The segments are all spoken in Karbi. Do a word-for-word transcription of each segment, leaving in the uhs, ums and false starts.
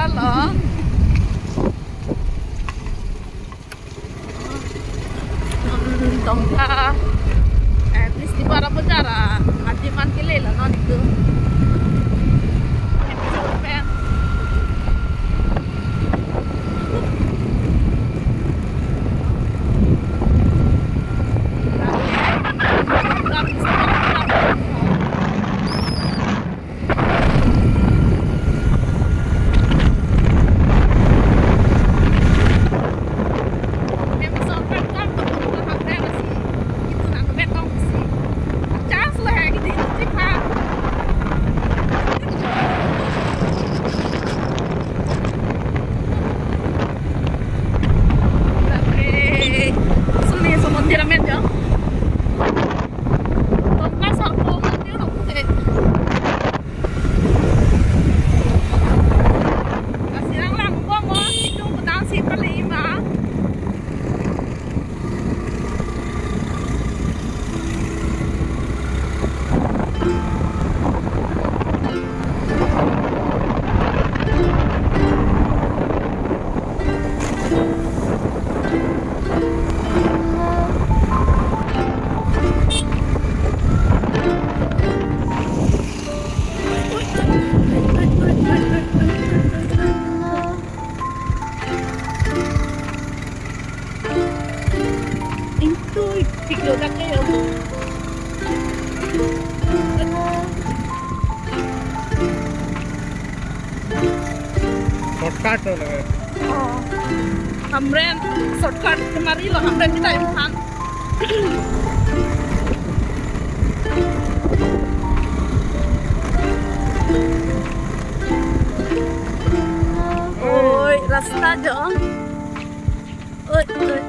Halo. Tongka, eh, Festival Bazar, ah, ajiman kele lo non itu. Tongka sarpo mati udah putih. Kasih lang lang, gua mau situ petang si pali ma. Intui, video dak kayo. Shortcut lo lagi. Oh. Hamren shortcut kemari lo, hamren kita yang han. Oi, rasta jo. Oi, oi, oi.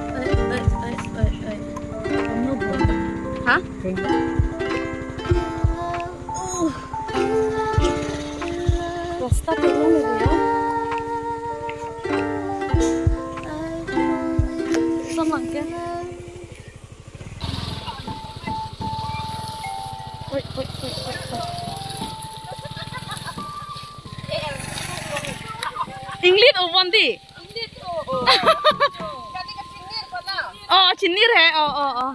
Kamu bu-, ha? Uh. Rasta tulung ya. Sama ke. Wait, wait, wait, wait, wait. Inglit o bondi. Oh, chinir he. Oh, oh, oh.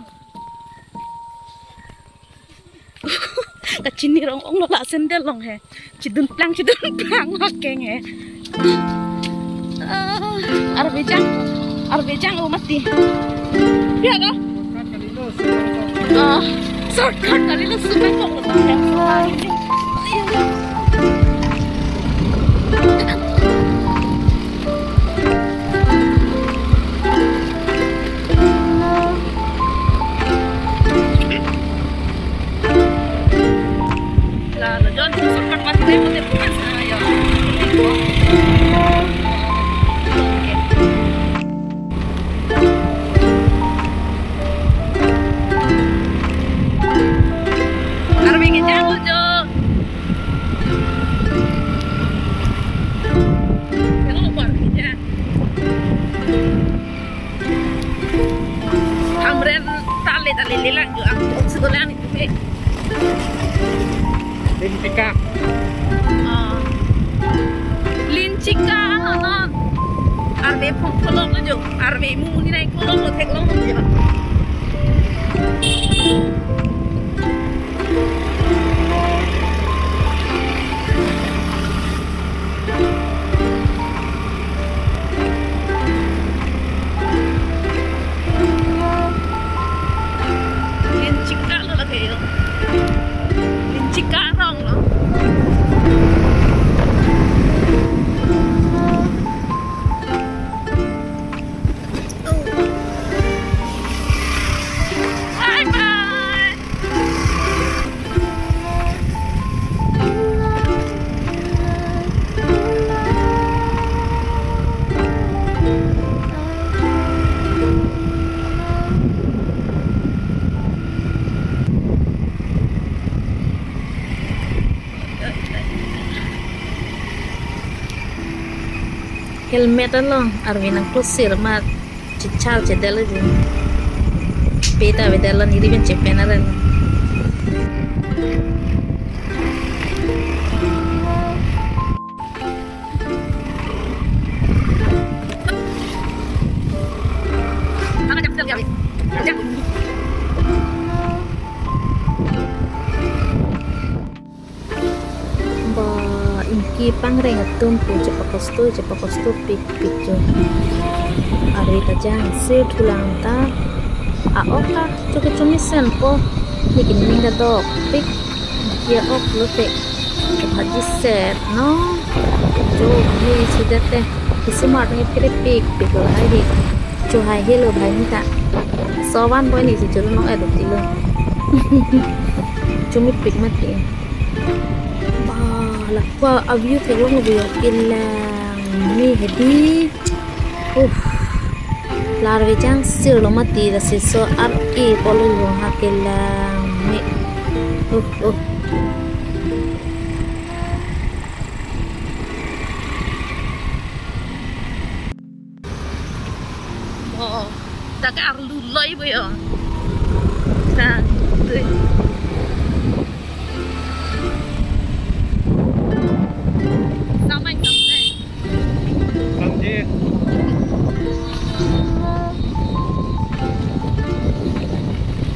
Kachinir ong ong lo la sandal long he. Chidun plang, chidun plang akeng he. Ah, arbejang, arbejang o mati. Dia ka? Ah, shortcut kali lo, sunang kok lo. La, la, John, shortcut mati dei, mati bukan saya. Arve kejang lo, Jo. Kalo bar kejang. Hamren tale tale lelang jo, ang sekolah ni tu, eh. Linchika. Ah. Linchika, no, no. Arve phong pholok lo jo. Arve mu ni nai kolok lo, theklong lo jo. Linchika lo lake yo. Linchika rong lo. Bye bye. Helmet along arve nangkosir amat chichar chedel aji. Peta vedel lo, niri pen chepen aran. Kepangreng atum pu chepakosto, chepakosto pikpik jo. Arve kejang sir thulang ta. A-ok ta cho kechomisen po. Neli kening ta dopik. Ke-ok lote. Bhaji set no. Jo ni si dete. Kisumar ni pire pikpik lo hai hi. Cho hai helo bhai ni ta. Sovan boy ni si jolo nong edo tilo. Chomepik mati. Ba, lakwa a-view theklong lo yo, kelang me hedi. Uh. La arve kejang sir lo mati, lasi so ar-e polo yo ha, kelang me. Uh, uh. Oh, ta ke arlu loi bo yo. Ta, tui. Samai samai. Samjit.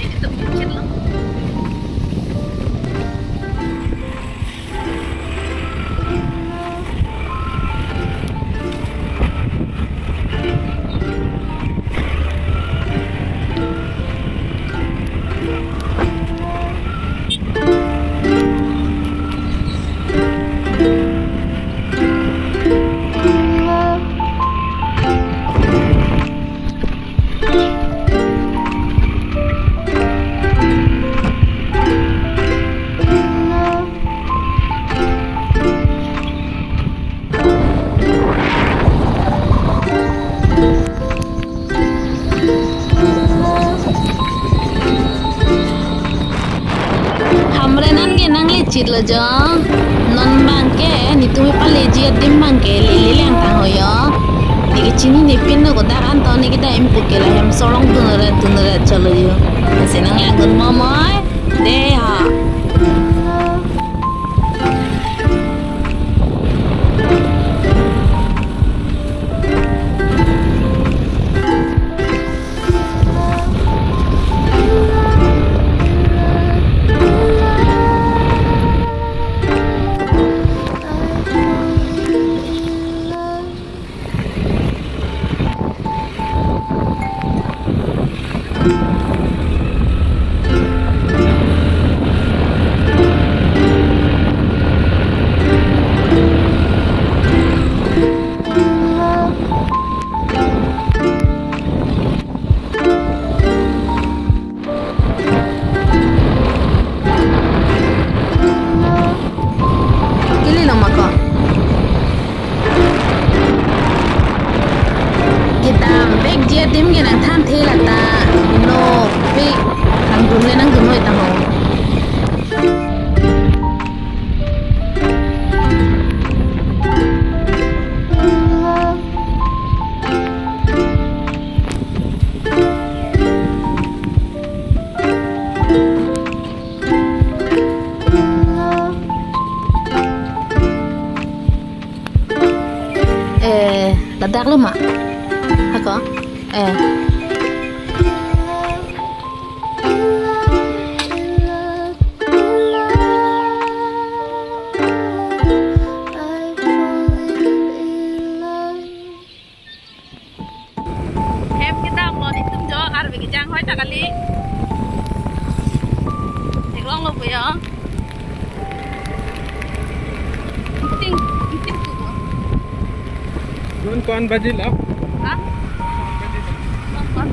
Ini tuh mungkin loh. Hamren an ke nangle chit lo jo. Non bang ke netum paleji adim bang ke lele lang tang ho yo. Neli kechinine pin no kodak an to neli kedam pu ke la hem solong tunre tunre cholo yo. Lasi nang lang gun momoi. De ha. Kili lo ma ko. Kedam bek ji adim ke nangthan the lata. No, bek nangdun le nangdun noi ta ho. Eh, ladak lo ma? Hako? Eh. Hem kedam lo netum jo, arve kejang hoi ta kali. Theklong lo puyo. Ting, ting tu. Nun kon bajil ap. Ha? Nun kon.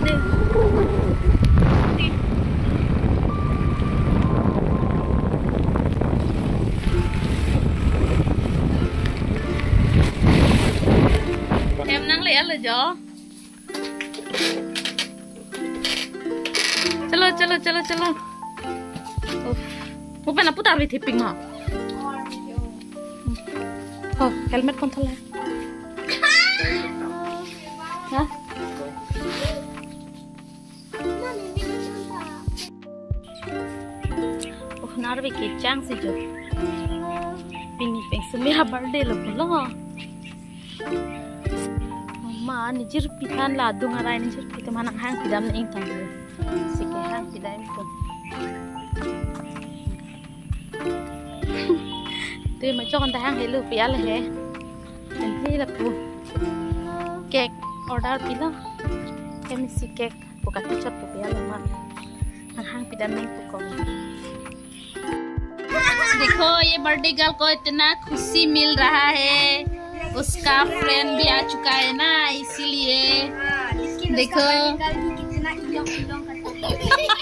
Ting. Ting. Hem nangle alo jo. Chalo, chalo, chalo, chalo. Uff. Mo pen aputar vi thipik ma. Oh, helmet kon thala. Ha? Oh, arve kejang si jo. Pini pen Sumi a-birthday lo pulo. Mama, nejirpi than la adung arai nejirpi te manang hang pidam ne ingtang. Si kehang pidam ko. Te ma chok anta hang helo pial he. Ante lapu cake order pilo. Kemsi cake pu kachot pu pial ma. Hang hang pidam nangkok. देखो, ये birthday girl को इतना खुशी मिल रहा है, उसका फ्रेंड भी आ चुका है ना, इसीलिए। हाँ, लेकिन देखो। उसका बर्थडे गर्ल भी कितना इलोंग इलोंग करता है।